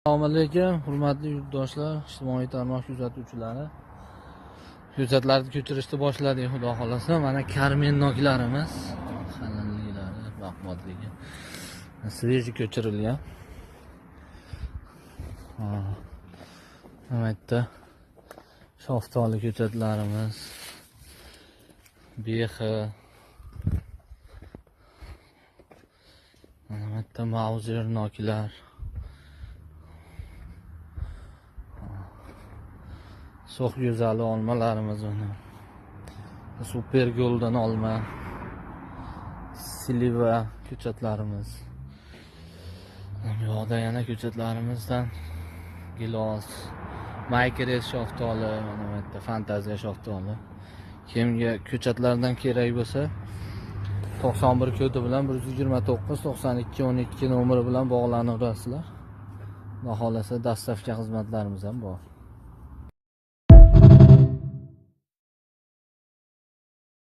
Assalomu alaykum, hurmatli yurtdoshlar, ijtimoiy tarmoq kuzatuvchilari. Ko'chatlarni ko'chirishni boshladik, xudo xolasa. Mana karmen noklarimiz, qalinliklari, baquvvatligi. Свежий ko'chirilgan. Mana yerda shaftoli ko'chatlarimiz, bexi. Mana bu yerda mauzer noklar. So'x go'zali olmalarimiz mana. Super golden olma. Siliva ko'chatlarimiz. Bu yoqda yana ko'chatlarimizdan gilos, Maykres shaftoli, mana bu yerda fantaziya shaftoli. Kimga ko'chatlardan kerak bo'lsa 91 kodi bilan 129 92 12 nomeri bilan bog'lanaverasizlar. Xudo xolasa, доставка xizmatlarimiz ham bor.